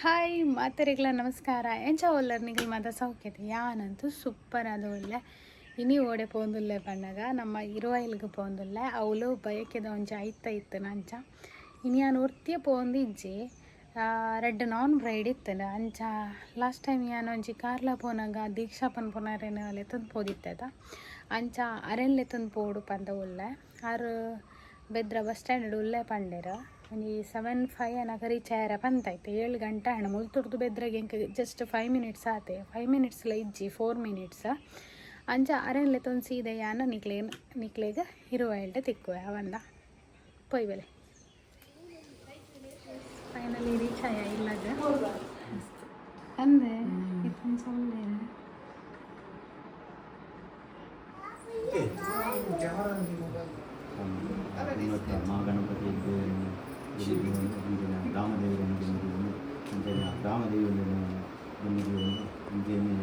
Hi ಮಾತೆರೆಗ್ಲ ನಮಸ್ಕಾರ. ಎಂಚ ಉಲ್ಲರ್ ನಿಗಲ್ ಮಾತ? ಸೌಖ್ಯತೆ? ಯಾನಂತೂ ಸೂಪರ್ ಆದ್ ಉಲ್ಲೆ. ಇನಿ ಓಡೆ ಪೋಂದುಲ್ಲೆ ಪನ್ನಗ ನಮ್ಮ ಇರುವೈಲ್ಗ್ ಪೋಂದುಲ್ಲೆ. ಅವ್ಲು ಬಯಕೆದ ಒಂಜಿ ಐತ ಇತ್ತುನ ಅಂಚ ಇನಿ ಯಾನ್ ಒರ್ತಿಯೇ ಪೋಂದಿಜ್ಜಿ. ರಡ್ಡ್ ನಾನ್ ಬ್ರೈಡ್ ಇತ್ತುಂಡು. ಅಂಚ ಲಾಸ್ಟ್ ಟೈಮ್ ಯಾನ್ ಒಂಜಿ ಕಾರ್ಲ ಪೋನಗ ದೀಕ್ಷಾ ಪನ್ಪುನರೆನ್ ಲೆತ್ತೊಂದು ಪೋದಿತ್ತೆದ. ಅಂಚ ಅರೆನ್ ಲೆತ್ತೊಂದು ಪೋಡು ಪಂದ ಉಲ್ಲೆ. ಆರ್ ಬೆದ್ರ ಬಸ್ ಸ್ಟ್ಯಾಂಡ್ ಉಲ್ಲೆ ಪಂಡೆರ್. ಒಂಜಿ 7:05 ಅನಗ ರೀಚ್ ಆಯೆರ ಪಂತಾಯ್ತು. 7 ಗಂಟೆ ಆಂಡ್. ಮುಲ್ತುರ್ದು ಬೆದ್ರಗ್ ಎಂಕ್ ಜಸ್ಟ್ 5 ಮಿನಿಟ್ಸ್ ಆತೆ. 5 ಮಿನಿಟ್ಸ್ಲ ಇಜ್ಜಿ, 4 ಮಿನಿಟ್ಸ್. ಅಂಚ ಅರೆನ್ ಲೆತ್ತೊಂದು ಸೀದಾ ಯಾನ್ ನಿಕ್ಲೆಗ್ ಇರುವೈಲ್ಡ್ ತಿಕ್ಕುವೆ ಅವಂದ ಪೋಯ್ ಬಲೆ. ಫೈನಲಿ ರೀಚ್ ಆಯ ಇಲ್ಲಗ ಅಂದೆ ಇತ್ತೊಂದು ಉಲ್ಲೇರ್. ಮಹಾಗಣಪತಿ ಅಂಚಿನ ಗ್ರಾಮದೇವರನ್ನು ಅಂಚನೆ ಗ್ರಾಮದೇವರನ್ನು ಅಂಚನೆ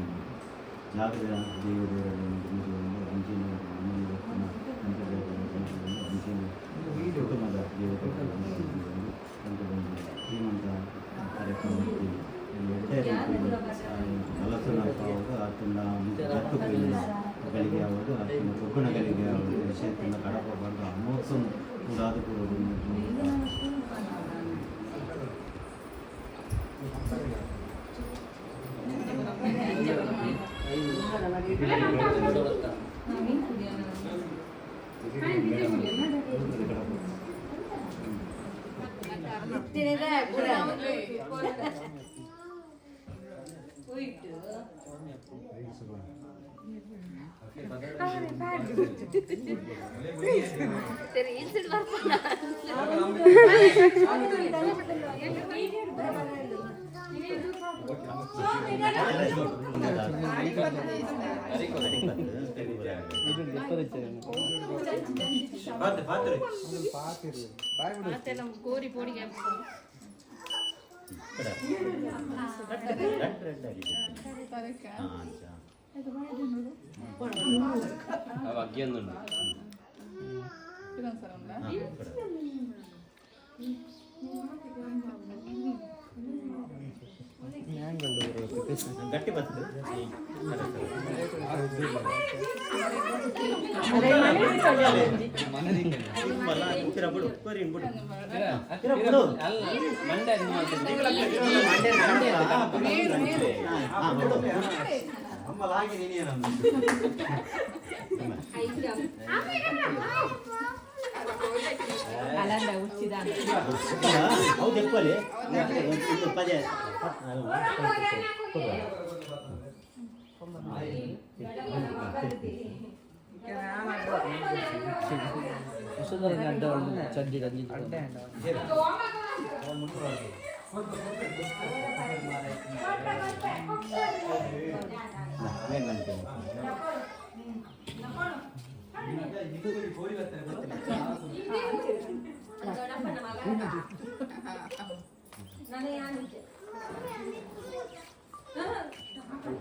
ಜಾಗದ ದೇವದೇವರನ್ನು ಅಂಚನೆ ಅಂಚನೆ ಕುಟುಂಬದ ದೇವತೆಗಳನ್ನು ಅಂಚನೆ ಶ್ರೀಮಂತ ಕಾರ್ಯಕ್ರಮ ಎಡ್ಡೆ ರೀತಿಯಲ್ಲಿ ಕಲಸನ ಆವಾಗ ಆತನ ಜತ್ತು ಗಳಿಗೆ ಆವಡ್ ಆತನ ಕೊಕ್ಕುಣ ಗಳಿಗೆ ಆವಡ್ ವಿಷಯತ್ತಿನ ಕಡಪ ಬಂದು ಅಮೋತ್ಸವ ಕೂಡಾದ ಕೂಡ. ಕೋರಿ ಪೋಡಿಗೆ. ಅಗ್ಗಿಯೊಂದುಂಡು. ಗಟ್ಟಿ ಬರ್ತದೆ. ಬಿಡು ಬಿಡು. ಅಲ್ಲ, ಮಂಡೆ. ಹೌದು, ಎಪ್ಪಲಿ ಇದು ಪಜೆ. ಚಡ್ಡಿ.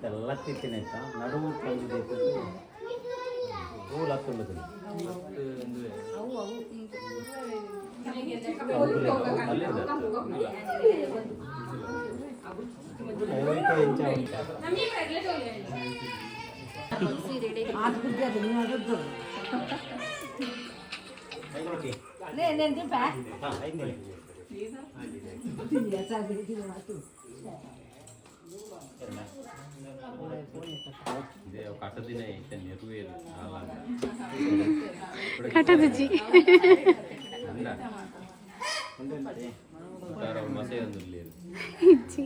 ಎಲ್ಲ ತಿಂತೀನಿ ಆಯ್ತಾ? ನಡುವು ತಂದಿದೆ, ಹೂವು ಹತ್ತುಳ್ಳದು. ಕಟ್ಟದಿನ ನೆರವೇರು. ಕಟ್ಟದಿಜ್ಜಿ. ಮಸೆ ಒಂದು. ಇಜ್ಜಿ.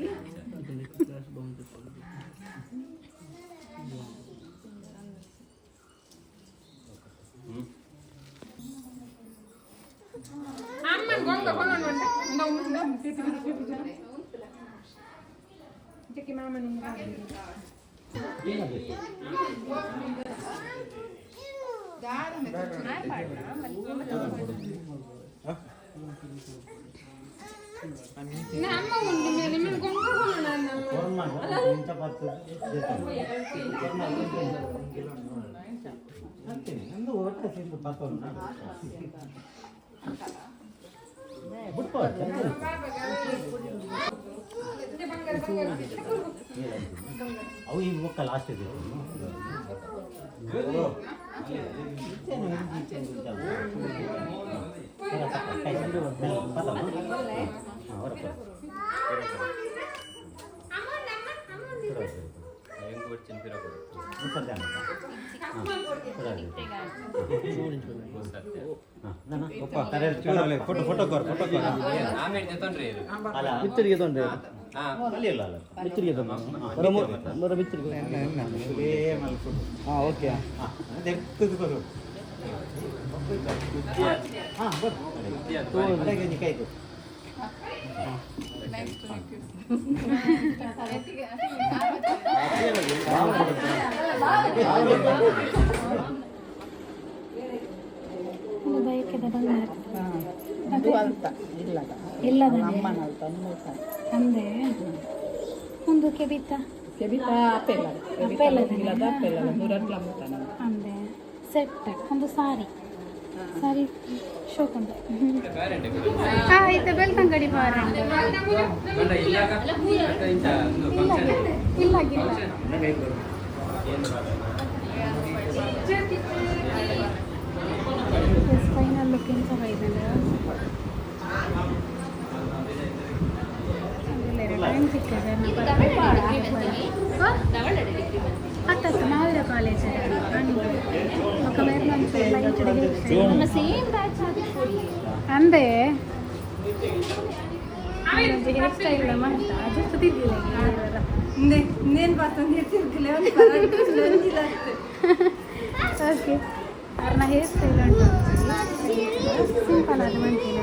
ಅವು ಈ ಬೊಕ್ಕ ಲಾಸ್ಟ್ ಇದೆ. ಹೆಂಗ್ ಕೊಡ್ತೀನಿ ಪಿರ ಫೋಟೋ ಫೋಟೋ ಕೊರ್ ಫೋಟೋ ಕೊರ್. ಆಮೇಲೆ ತೊಂದ್ರೆ ಇದು. ಅಲ್ಲ. ಮಿತ್ತರಿಗೆ ತೊಂದರೆ. ಹಾ. ಅಲ್ಲಿ ಇಲ್ಲ ಅಲ್ಲ. ಮಿತ್ತರಿಗೆ ತೊಂದರೆ, ಮರ ಮಿತ್ತರಿಗೆ. ಹಾಂ, ಓಕೆ. ಹಾಂ, ಕೈ. ಒಂದು ಬಯಕೆದ ಬಂಗಾರ. ಇಲ್ಲದ. ಇಲ್ಲದ. ಅಮ್ಮನ. ಅಂದೆ ಒಂದು ಕೆಬಿತ. ಕೆಬಿತ ಅಪ್ಪೆಲ್ಲ. ಇಲ್ಲದ ಅಪ್ಪೆಲ್ಲ ನೂರಟ್ಲ ಮುತ್ತಾನ. ಅಂದೆ ಸೆಟ್ ಒಂದು ಸಾರಿ ಸಾರಿ ಶೋಕುಂಡು. ಪ್ಯಾರೆಂಟ್. ಹಾ, ಇತ್ತೆ ಬೆಳ್ತಂಗಡಿ ಬಾರ. ಬಂಡ ಇಲ್ಲಾಗ ಮತ್ತೆ ಇಂಚ ಒಂದು ಫಂಕ್ಷನ್. ಇಲ್ಲ ಇಲ್ಲ. ಏನು? ಫೈನಲ್ ಲುಕ್ ಇಂಚ ಬೈದಂಡ. ಟೈಮ್ ಸಿಕ್ಕಿದೆ. ಅತ್ತತ್ತು ಮಹಾವೀರ ಕಾಲೇಜ್. ఒక ಸೇಮ್ ಬ್ಯಾಚ್. ಅಂದೆ ಹೇರ್ ಸ್ಟೈಲ್ ಮಾಡ್ತಾ ಅಡ್ಜಸ್ಟ್ ತಿದ್ದಿಲ್ಲ. ಓಕೆ, ಅವ್ರನ್ನ ಹೇರ್ ಸ್ಟೈಲ್ ಉಂಟು, ಸಿಂಪಲ್ ಅದು ಮಂತಿಲ್ಲ.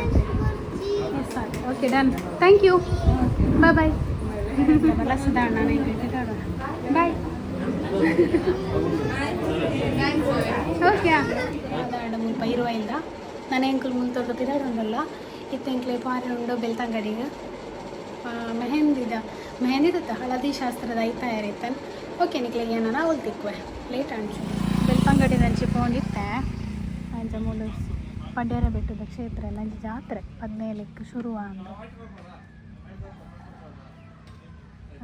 ಸಾಕು. Okay, done. Thank you, bye bye. ಬಲಸದ ಅಣ್ಣ. ಬಾಯ್. ಓಕೆ, ಮುಲ್ಪ ಇರುವ ಇಲ್ಲ. ನಾನು ಎಂಕುಲು ಮುಲ್ತೊರ್ದು ಪಿದಾಡ್ ಉಂಡಲ್ಲ ಇತ್ತೆ ಎಂಕ್ಲೆ ಪಾರೆ ಉಂಡು ಬೆಳ್ತಂಗಡಿಗೆ. ಮೆಹಂದಿದ ಮೆಹಂದಿದತ್ತ ಹಳದಿ ಶಾಸ್ತ್ರದ I ತಯಾರಿತ್ತನ್. ಓಕೆ, ನಿಕ್ಲೆಗೆ ಏನಾನ ಅವಳು ತಿಕ್ಕುವೆ. ಲೇಟ್ ಅಂಚು ಬೆಳ್ತಂಗಡಿ ಅಂಚಿ ಪೋಂದಿತ್ತೆ. ಅಂಚ ಮೂಲು ಪಡ್ಯಾರ ಬೆಟ್ಟದ ಕ್ಷೇತ್ರ ಎಲ್ಲ ಅಂಚೆ ಜಾತ್ರೆ 17ಕ್ಕೆ ಶುರು ಅಂದು.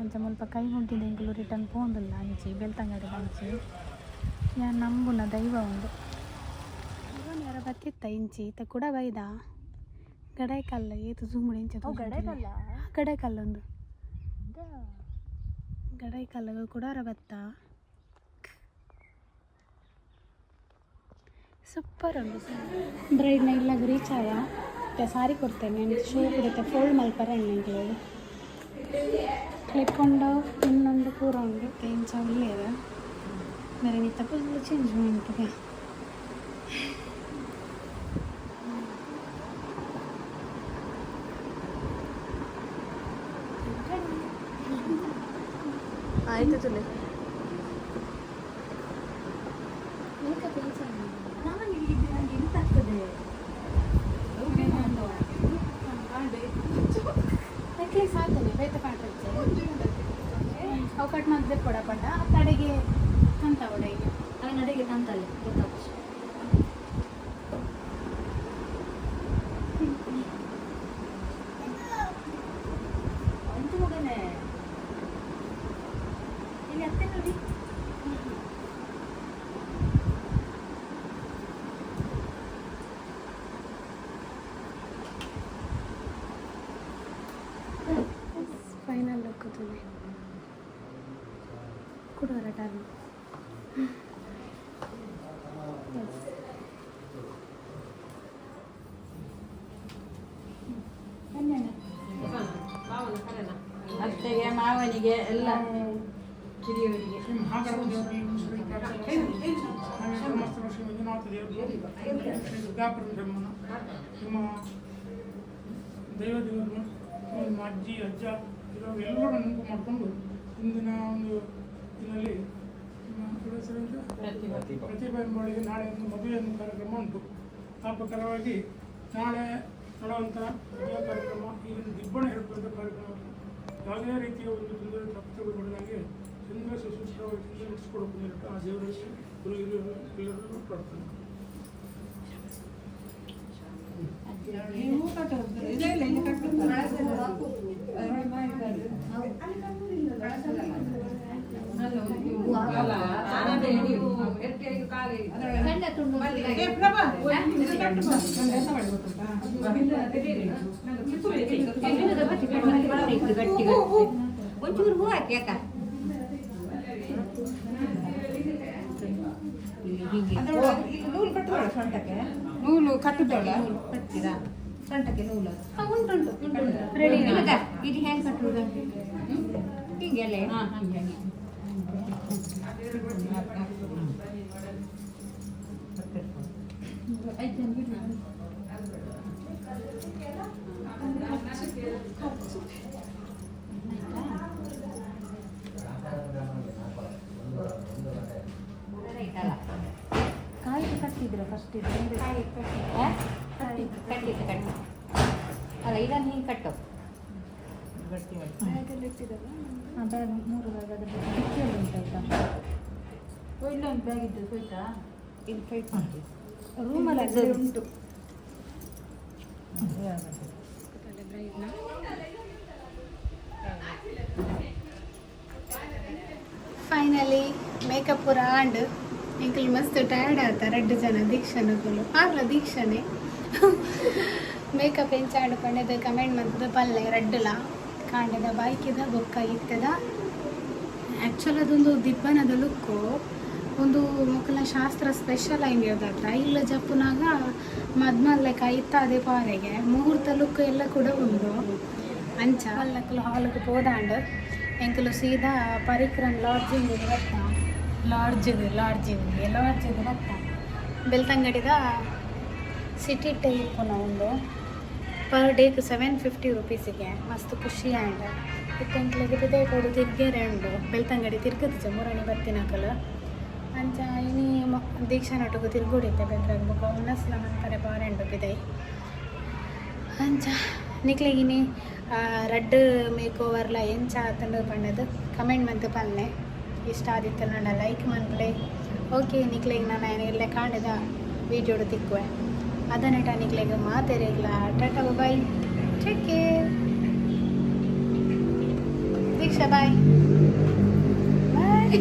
ಅಂಚ ಮುಲ್ಪ ಕೈ ಮುಗ್ಗಿದ ಎಂಕುಲು ರಿಟರ್ನ್ ಪೋಂದಿಲ್ಲ. ಅಂಚಿ ಬೆಳ್ತಂಗಡಿ ಅಂಚಿ ಯಾನ್ ನಂಬುನ ದೈವ ಉಂಡು. ಇವನ್ ಯಾರ ಬತ್ತಿತ್ತ ಇಂಚಿ ಇತ್ತ ಕೂಡ ಬೈದ ಗಡಾಯಿಕಲ್ಲ ಏತು ಜೂಮ್ ಇಂಚ. ಗಡಾಯಿಕಲ್ಲ? ಗಡಾಯಿಕಲ್ಲ ಒಂದು ಗಡಾಯಿಕಲ್ಲು ಕೂಡ ಬತ್ತ. ಸೂಪರ್ ಉಂಡು. ಬ್ರೈಡ್ನ ಇಲ್ಲಾಗ ರೀಚ್ ಆಯ. ಮತ್ತೆ ಸಾರಿ ಕೊಡ್ತೇನೆ ಶೂ ಕೊಡುತ್ತೆ. ಫೋಲ್ಡ್ ಮಲ್ಪರೆ ಎಂಕ್ಲು ಕ್ಲಿಪ್ ಉಂಡು, ಇನ್ನೊಂದು ಪೂರ ಉಂಡು. ಇಂಚ ಉಳ್ಳೇದು ಬೇರೆ ನಿತ್ತ ಫುಲ್ ಚೇಂಜ್ ಉಂಟು. ಆಯ್ತು ತುಲೆ. ಮೇಕಪ್ ಎಂಚ? ನಾನು ಇಲ್ಲಿದ್ದೆ, ನಂಗೆ ಎಂತ ಆಗ್ತದೆ? ನೆಕ್ಲೇಸ್ ಆತನೆ ಬೇತೆ ಪಾಠ. ಅವು ಕಟ್ ಮಾಡಿದ್ರೆ ಕೊಡ ಪಂಡ ತಡೆಗೆ ಅಂತ ಒಡೆಗೆ. ಅವನ ಅಡಿಗೆ ಕಾಂತಲ್ಲ ಗೊತ್ತಾಗ್ತದೆ. ಒಂದು ಮಗನೇ ಇಲ್ಲಿ ಅತ್ತೆ ನೋಡಿ. ಫೈನಲ್ ಲುಕ್ ತುಲೆ ಕುಡೋರ ಟರ್ನ್. ಎಸ್. ಅತ್ತೆಗೆ, ಮಾವನಿಗೆ, ಎಲ್ಲ ಕಿರಿಯವರಿಗೆ. ಶ್ರೀ ಮಹಾಗಣಪತಿ, ಶ್ರೀ ಸಮಸ್ತ ಶ್ರೀ ಮಂಜುನಾಥ ದೇವರು, ಶ್ರೀ ದುರ್ಗಾಪುರ ಬ್ರಹ್ಮನ, ನಿಮ್ಮ ದೈವ ದೇವರು, ನಿಮ್ಮ ಅಜ್ಜಿ ಅಜ್ಜ ಇರೋ ಎಲ್ಲರೂ ನೆನಪು ಮಾಡಿಕೊಂಡು ಇಂದಿನ ಒಂದು ದಿನಲ್ಲಿ ನಿಮ್ಮ ಇವಳ ಹೆಸರು ಎಂತ? ಪ್ರತಿಭಾ ಎಂಬವಳಿಗೆ ನಾಳೆ ಒಂದು ಮದುವೆ ಒಂದು ಕಾರ್ಯಕ್ರಮ ಉಂಟು. ಆ ಪ್ರಕಾರವಾಗಿ ನಾಳೆ ಮಾಡುವಂಥ ಮದುವೆ ಕಾರ್ಯಕ್ರಮ, ಈಗಿನ ದಿಬ್ಬಣ ಹೇಳ್ಕೊಂಥ ಕಾರ್ಯಕ್ರಮ, ಯಾವುದೇ ರೀತಿಯ ಒಂದು ತೊಂದರೆ ತಪ್ಪುಗಳಾಗಿ ಚಂದ್ರ ಸುಸೂತ್ರವಾಗಿ ಚಂದ್ರ ನಡೆಸ್ಕೊಡಬೇಕು. ಆ ದೇವರಲ್ಲಿ ಗುರು ಹಿರಿಯರು ಎಲ್ಲರಲ್ಲೂ ಪ್ರಾರ್ಥನೆ. ಸಣ್ಣ ತುಂಡು. ಗಟ್ಟಿ ಗಟ್ಟಿ ಒಂಚೂರು ಹೂ ಹಾಕಿ ಅಕ್ಕ. ನೂಲು ಕಟ್ಟುದಲ್ಲ? ಕಟ್ತೀರಾ ಸೊಂಟಕ್ಕೆ ನೂಲು? ಉಂಟುಂಟು, ರೆಡಿ. ಇಲ್ಲದ, ಇದು ಹೆಂಗ್ ಕಟ್ಟುದು? ಹೀಗೆಲ್ಲ. ಕಾಯಿ ಕಟ್ಟಿದ್ರ ಫಸ್ಟ್? ಕಟ್ಟಿದ್ದು ಕಟ್ಟಿ ಅಲ್ಲ, ಇದನ್ನು ಹಿಂಗೆ ಕಟ್ಟು. ಬ್ಯಾಗ್, ಮೂರು ಬ್ಯಾಗ್. ಅದ್ರ ಡಿಕ್ಕಿಯಲ್ಲಿ ಉಂಟಾಯ್ತಾ? ಇಲ್ಲೊಂದು ಬ್ಯಾಗ್ ಇದ್ದು ಹೋಯ್ತಾ? ಇದು ಟೈಟ್ ಮಾಡಿ. ರೂಮಲ್ಲಿ ಉಂಟು. ಫೈನಲಿ ಮೇಕಪ್ ಪೂರ ಆಂಡ್. ಎಂಕುಲು ಮಸ್ತ್ ಟಯರ್ಡ್ ಆತ. ರಡ್ಡು ಜನ ದೀಕ್ಷನಕುಲು ಆರ್ಲ ದೀಕ್ಷನೆ. ಮೇಕಪ್ ಎಂಚ ಆಂಡ್ ಪಂಡೆದ ಕಮೆಂಟ್ ಮಂತದ ಪಲ್ಲೆ. ರಡ್ಡುಲ ಕಾಂಡೆದ ಬಾಯ್ಕಿದ ಬೊಕ್ಕ ಇತ್ತದ. ಆ್ಯಕ್ಚುಲ್ ಅದೊಂದು ದಿಬ್ಬನದ ಲುಕ್ಕು. ಒಂದು ಮೊಕಲ ಶಾಸ್ತ್ರ ಸ್ಪೆಷಲ್ ಆಗಿರೋದತ್ರ ಇಲ್ಲ ಜಪ್ಪುನಾಗ ಮದ್ಮಲ್ಲೆ ಇತ್ತ ಅದೇ ಪಾರೆಗೆ ಮುಹೂರ್ತ ಲುಕ್ ಎಲ್ಲ ಕೂಡ ಉಂಡು. ಅಂಚ ಅಲ್ಲಕುಲು ಹಾಲ್ಗೆ ಪೋದಾಂಡ್. ಎಂಕುಲು ಸೀದಾ ಪರಿಕ್ರಮ್ ಲಾಡ್ಜಿಂಗ್ ಬತ್ತ. ಲಾಡ್ಜಿಗೆ ಲಾಡ್ಜಿಂಗ್ ಲಾಡ್ಜಿಗೆ ಬತ್ತ. ಬೆಳ್ತಂಗಡಿದ ಸಿಟಿ ಟೈಪ್ ಒಂದು. ಪರ್ ಡೇಗೆ 750 ರುಪೀಸಿಗೆ. ಮಸ್ತ್ ಖುಷಿ ಆಂಡ್. ಇತ್ತೆ ಎಂಕ್ಲೆಗ್ ಪಿದಯಿ ಪೋಡು ತಿರ್ಗೇರೆ ಉಂಡು. ಬೆಳ್ತಂಗಡಿ ತಿರ್ಗದ ಮುರಣಿ ಬತ್ತಿನಕುಲು. ಅಂಚ ಇನಿ ದೀಕ್ಷಾನೊಟ್ಟುಗು ತಿರ್ಗುಡಿತ್ತೆ ಬೆದ್ರಾಗ. ಬೊಕ ಉನ್ನಸ್ಲ ಮನ್ಪರೆ ಬಾರೆಂಡು ಪಿದಯಿ. ಅಂಚ ನಿಕ್ಲೆಗಿನಿ ರಡ್ಡ್ ಮೇಕ್ ಓವರ್ಲ ಎಂಚ ಆತಂಡು ಪಂಡದು ಕಮೆಂಟ್ ಮಂತ್ ಪಲ್ಲೆ. ಇಷ್ಟ ಆದಿತ್ತು ನನ್ನ ಲೈಕ್ ಮನ್ಪಲೆ. ಓಕೆ, ನಿಕ್ಲೆಗ್ ನಾನು ಇಲ್ಲೇ ಕಾಂಡದ ವೀಡಿಯೋಡು ತಿಕ್ಕುವೆ. ಅದನ್ನಟ ನಿಕ್ಲೆಗ್ ಮಾತೆರೆಗ್ಲ ಟಾಟಾ, ಬಾಯ್, ಟೇಕ್ ಕೇರ್. ದೀಕ್ಷಾ, ಬಾಯ್ ಬಾಯ್.